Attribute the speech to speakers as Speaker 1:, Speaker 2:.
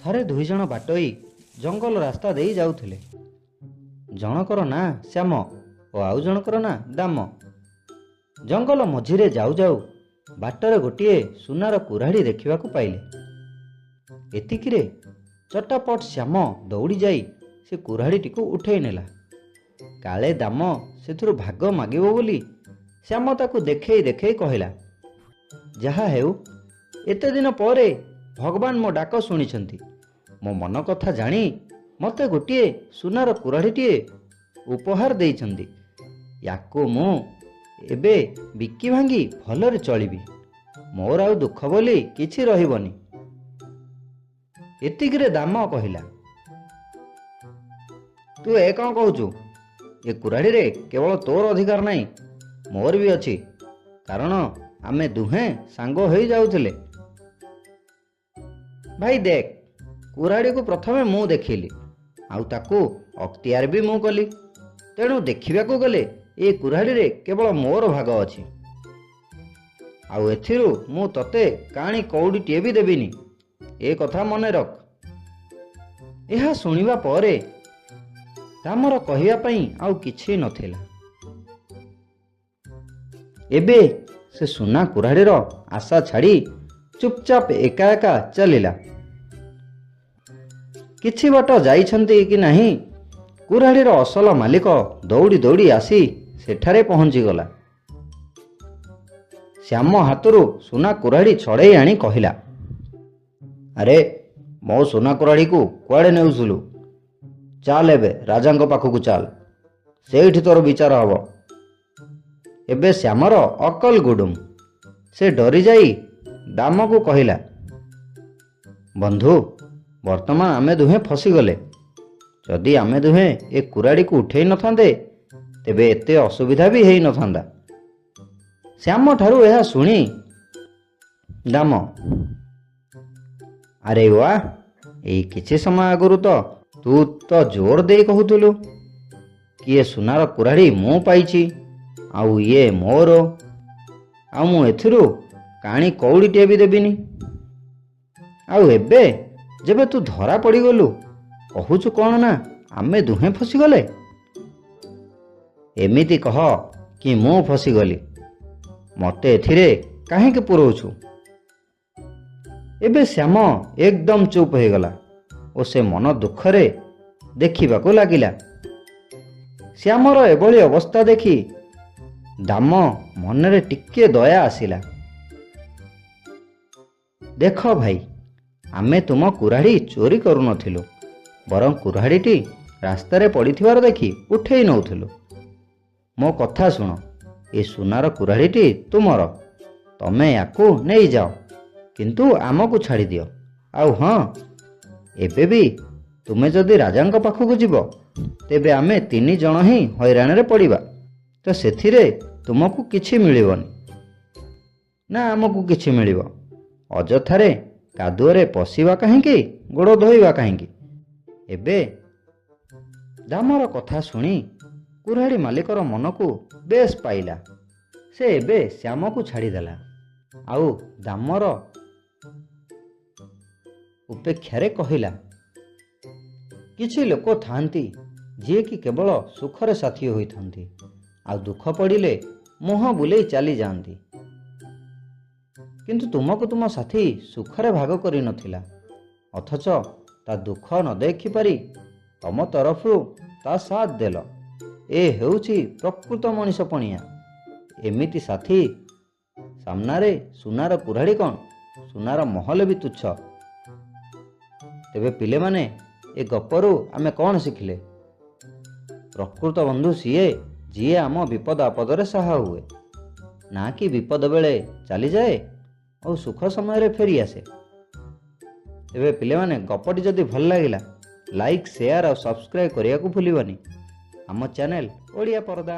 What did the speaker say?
Speaker 1: ଥରେ ଦୁଇ ଜଣ ବାଟୋଇ ଜଙ୍ଗଲ ରାସ୍ତା ଦେଇ ଯାଉଥିଲେ। ଜଣକର ନାଁ ଶ୍ୟାମ ଓ ଆଉ ଜଣକର ନାଁ ଦାମ। ଜଙ୍ଗଲ ମଝିରେ ଯାଉ ଯାଉ ବାଟରେ ଗୋଟିଏ ସୁନାର କୁରାଢ଼ୀ ଦେଖିବାକୁ ପାଇଲେ। ଏତିକିରେ ଚଟାପଟ ଶ୍ୟାମ ଦୌଡ଼ି ଯାଇ ସେ କୁରାଢ଼ୀଟିକୁ ଉଠେଇ ନେଲା। କାଳେ ଦାମ ସେଥିରୁ ଭାଗ ମାଗିବ ବୋଲି ଶ୍ୟାମ ତାକୁ ଦେଖେଇ ଦେଖେଇ କହିଲା, ଯାହା ହେଉ, ଏତେ ଦିନ ପରେ ଭଗବାନ ମୋ ଡାକ ଶୁଣିଛନ୍ତି। ମୋ ମନ କଥା ଜାଣି ମୋତେ ଗୋଟିଏ ସୁନାର କୁରାଢ଼ୀଟିଏ ଉପହାର ଦେଇଛନ୍ତି। ୟାକୁ ମୁଁ ଏବେ ବିକି ଭାଙ୍ଗି ଭଲରେ ଚଳିବି। ମୋର ଆଉ ଦୁଃଖ ବୋଲି କିଛି ରହିବନି। ଏତିକିରେ ଦାମ କହିଲା, ତୁ ଏ କ'ଣ କହୁଛୁ? ଏ କୁରାଢ଼ୀରେ କେବଳ ତୋର ଅଧିକାର ନାହିଁ, ମୋର ବି ଅଛି। କାରଣ ଆମେ ଦୁହେଁ ସାଙ୍ଗ ହୋଇଯାଉଥିଲେ। ଭାଇ ଦେଖ, କୁରାଢ଼ୀକୁ ପ୍ରଥମେ ମୁଁ ଦେଖିଲି, ଆଉ ତାକୁ ଅକ୍ତିଆର ବି ମୁଁ କଲି। ତେଣୁ ଦେଖିବାକୁ ଗଲେ ଏ କୁରାଢ଼ୀରେ କେବଳ ମୋର ଭାଗ ଅଛି। ଆଉ ଏଥିରୁ ମୁଁ ତତେ କାଣି କଉଡ଼ିଟିଏ ବି ଦେବିନି, ଏ କଥା ମନେ ରଖ। ଏହା ଶୁଣିବା ପରେ ଦାମର କହିବା ପାଇଁ ଆଉ କିଛି ନଥିଲା। ଏବେ ସେ ସୁନା କୁରାଢ଼ୀର ଆଶା ଛାଡ଼ି ଚୁପଚାପ ଏକା ଏକା ଚାଲିଲା। କିଛି ବାଟ ଯାଇଛନ୍ତି କି ନାହିଁ, କୁରାଢ଼ୀର ଅସଲ ମାଲିକ ଦୌଡ଼ି ଦୌଡ଼ି ଆସି ସେଠାରେ ପହଞ୍ଚିଗଲା। ଶ୍ୟାମ ହାତରୁ ସୁନା କୁରାଢ଼ୀ ଛଡ଼େଇ ଆଣି କହିଲା, ଆରେ, ମୋ ସୁନା କୁରାଢ଼ୀକୁ କୁଆଡ଼େ ନେଉଥିଲୁ? ଚାଲ, ଏବେ ରାଜାଙ୍କ ପାଖକୁ ଚାଲ, ସେଇଠି ତୋର ବିଚାର ହେବ। ଏବେ ଶ୍ୟାମର ଅକଲ ଗୁଡୁମ। ସେ ଡରିଯାଇ ଦାମକୁ କହିଲା, ବନ୍ଧୁ, ବର୍ତ୍ତମାନ ଆମେ ଦୁହେଁ ଫସିଗଲେ। ଯଦି ଆମେ ଦୁହେଁ ଏ କୁରାଢ଼ୀକୁ ଉଠେଇ ନଥାନ୍ତେ, ତେବେ ଏତେ ଅସୁବିଧା ବି ହେଇନଥାନ୍ତା। ଶ୍ୟାମ ଠାରୁ ଏହା ଶୁଣି ଦାମ, ଆରେ ୱା, ଏଇ କିଛି ସମୟ ଆଗରୁ ତ ତୁ ତ ଜୋର ଦେଇ କହୁଥିଲୁ କିଏ ସୁନାର କୁରାଢ଼ୀ ମୁଁ ପାଇଛି, ଆଉ ଇଏ ମୋର, ଆଉ ମୁଁ ଏଥିରୁ କାଣି କଉଡ଼ିଟିଏ ବି ଦେବିନି। ଆଉ ଏବେ ଯେବେ ତୁ ଧରା ପଡ଼ିଗଲୁ, କହୁଛୁ କ'ଣ ନା ଆମେ ଦୁହେଁ ଫସିଗଲେ? ଏମିତି କହ କି ମୁଁ ଫସିଗଲି, ମୋତେ ଏଥିରେ କାହିଁକି ପୁରଉଛୁ? ଏବେ ଶ୍ୟାମ ଏକଦମ ଚୁପ୍ ହେଇଗଲା ଓ ସେ ମନ ଦୁଃଖରେ ଦେଖିବାକୁ ଲାଗିଲା। ଶ୍ୟାମର ଏଭଳି ଅବସ୍ଥା ଦେଖି ଦାମ ମନରେ ଟିକିଏ ଦୟା ଆସିଲା। ଦେଖ ଭାଇ, ଆମେ ତୁମ କୁରାଢ଼ୀ ଚୋରି କରୁନଥିଲୁ, ବରଂ କୁରାଢ଼ୀଟି ରାସ୍ତାରେ ପଡ଼ିଥିବାର ଦେଖି ଉଠେଇ ନେଉଥିଲୁ। ମୋ କଥା ଶୁଣ, ଏ ସୁନାର କୁରାଢ଼ୀଟି ତୁମର, ତମେ ୟାକୁ ନେଇଯାଅ, କିନ୍ତୁ ଆମକୁ ଛାଡ଼ିଦିଅ। ଆଉ ହଁ, ଏବେ ବି ତୁମେ ଯଦି ରାଜାଙ୍କ ପାଖକୁ ଯିବ, ତେବେ ଆମେ ତିନି ଜଣ ହିଁ ହଇରାଣରେ ପଡ଼ିବା। ତ ସେଥିରେ ତୁମକୁ କିଛି ମିଳିବନି, ନା ଆମକୁ କିଛି ମିଳିବ। ଅଯଥାରେ କାଦୁଅରେ ପଶିବା କାହିଁକି, ଗୋଡ଼ ଧୋଇବା କାହିଁକି? ଏବେ ଦାମର କଥା ଶୁଣି କୁରାଢ଼ୀ ମାଲିକର ମନକୁ ବେଶ ପାଇଲା। ସେ ଏବେ ଶ୍ୟାମକୁ ଛାଡ଼ିଦେଲା ଆଉ ଦାମର ଉପେକ୍ଷାରେ କହିଲା, କିଛି ଲୋକ ଥାଆନ୍ତି ଯିଏକି କେବଳ ସୁଖରେ ସାଥୀ ହୋଇଥାନ୍ତି, ଆଉ ଦୁଃଖ ପଡ଼ିଲେ ମୁହଁ ବୁଲେଇ ଚାଲିଯାଆନ୍ତି। କିନ୍ତୁ ତୁମକୁ ତୁମ ସାଥୀ ସୁଖରେ ଭାଗ କରିନଥିଲା, ଅଥଚ ତା ଦୁଃଖ ନ ଦେଖିପାରି ତମ ତରଫରୁ ତା ସାଥ ଦେଲ। ଏ ହେଉଛି ପ୍ରକୃତ ମଣିଷ ପଣିଆ। ଏମିତି ସାଥୀ ସାମ୍ନାରେ ସୁନାର କୁରାଢ଼ୀ କ'ଣ, ସୁନାର ମହଲ ବି ତୁଚ୍ଛ। ତେବେ ପିଲେମାନେ, ଏ ଗପରୁ ଆମେ କ'ଣ ଶିଖିଲେ? ପ୍ରକୃତ ବନ୍ଧୁ ସିଏ ଯିଏ ଆମ ବିପଦ ଆପଦରେ ସାହା ହୁଏ, ନା କି ବିପଦ ବେଳେ ଚାଲିଯାଏ ଆଉ ସୁଖ ସମୟରେ ଫେରି ଆସେ। ତେବେ ପିଲେମାନେ, ଗପଟି ଯଦି ଭଲ ଲାଗିଲା, ଲାଇକ୍, ସେୟାର ଆଉ ସବସ୍କ୍ରାଇବ୍ କରିବାକୁ ଭୁଲିବନି ଆମ ଚ୍ୟାନେଲ୍ ଓଡ଼ିଆ ପରଦା।